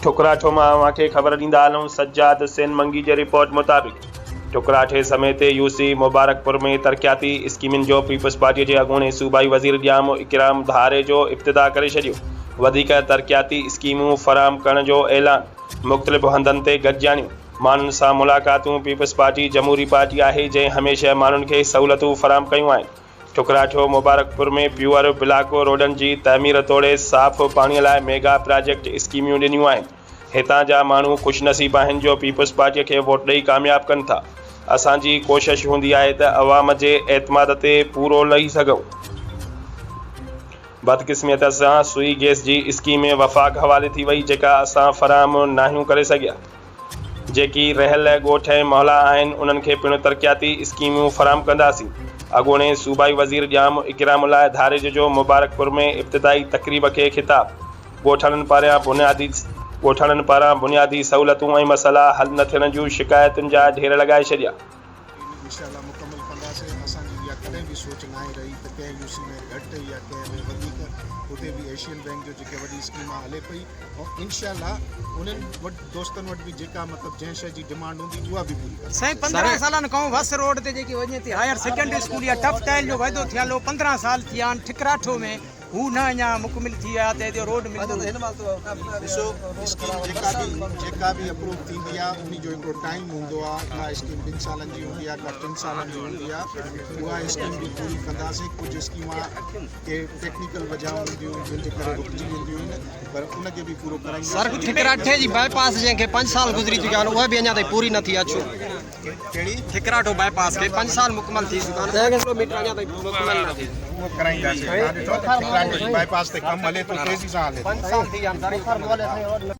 ٺڪراٺو مان اوهان کي خبر ڏيندا هلون سجاد حسين منگي جي رپورٽ مطابق ٺڪراٺي سميت يو سي مبارڪپور ۾ ترقياتي اسڪيمن جو پيپلز پارٽي جي اڳوڻي صوبائي وزير ڄام اڪرام ڌاريجو افتتاح ڪري ڇڏيو وڌيڪ ترقياتي اسڪيمون فراهم ڪرڻ جو اعلان مختلف هنڌن تي گڏجاڻيون ماڻهن سان ملاقاتون پيپلز پارٽي جمهوري پارٽي آهي جنهن هميشه ماڻهن کي سهولتون فراهم ڪيون آهن ٺڪراٺو مبارڪپور ۾ پيور بلاڪ روڊن جي تعمير توڙي صاف پاڻي لاء ميگا پراجيڪٽ اسڪيميون ڏنيون آهن، هتان جا ماڻهو خوش نصيب آهن جو پيپلز پارٽي کي ووٽ ڏئي ڪامياب ڪن ٿا، اسان جي ڪوشش هوندي آهي ته عوام جي اعتماد تي پورو لهي سگهون. بدقسمتي سان سوئي گئس جي اسڪيم وفاق حوالي ٿي وئي جيڪا اسان فراهم ناهيون ڪري سگهيا. جيڪي رهيل ڳوٺ ۽ محلا آهن انهن کي پڻ ترقياتي اسڪيمون فراهم ڪنداسين، اڳوڻي صوبائي وزير ڄام اڪرام الله ڌاريجو جو مبارڪپور ۾ افتتاحي تقريب کي خطاب، ڳوٺاڻن پاريان بنيادي ڳوٺاڻن پاران بنيادي سهولتون ۽ مسئلا حل نه ٿيڻ جون شڪايتن جا ڍير لڳائي ڇڏيا. انشاء الله مڪمل ڪنداسين اسان جي اها ڪڏهن به سوچ ناهي رهي ته ڪنهن يو سي ۾ گهٽ يا ڪنهن ۾ وڌيڪ اتي به ايشين بئنڪ جو جيڪي وڏي اسڪيم آهي هلي پئي ۽ انشاء الله انهن وٽ دوستن وٽ به جيڪا مطلب جنهن شيء جي ڊمانڊ هوندي اها به پوري ڪنداسين. سائين 15 سالن کان وس روڊ تي جيڪي وڃي ٿي هائير سيڪنڊري اسڪول يا ٽف ٽائل جو وعدو ٿيل هو 15 سال ٿيا آهن ٺڪراٺو ۾ هو نه اڃا مڪمل ٿي آ ته هتي روڊ ملندو. ڏسو اسڪيم جيڪا به جيڪا به اپروو ٿيندي آ انهي جو هڪڙو ٽائيم هوندو آ ڪا اسڪيم ٻن سالن جي هوندي آ ڪا ٽن سالن جي هوندي آ اها اسڪيم به پوري ڪنداسين ڪجهه اسڪيما ڪي ٽيڪنيڪل وجهائون هونديون جن جي ڪري رڪجي وينديون آهن پر ان کي به پورو ڪرائينداسين. سر ٺڪراٺي جي باء پاس جنهن کي پنج سال گذري چڪيا آهن اها به اڃا تائين پوري نه ٿي آ ڇو؟ ڪهڙي؟ ٺڪراٺو باء پاس کي پنج سال مڪمل ٿي چڪا آهن 10 ڪلو ميٽر اڃا تائين مڪمل نه ٿي. اهو ڪرائينداسين. توهان ڏٺو ته ٺڪراٺي جي باء پاس تي ڪم هلي ٿو تيزي سان هلي ٿو. پنج سال ٿي ويا آهن سر اهو ڪم.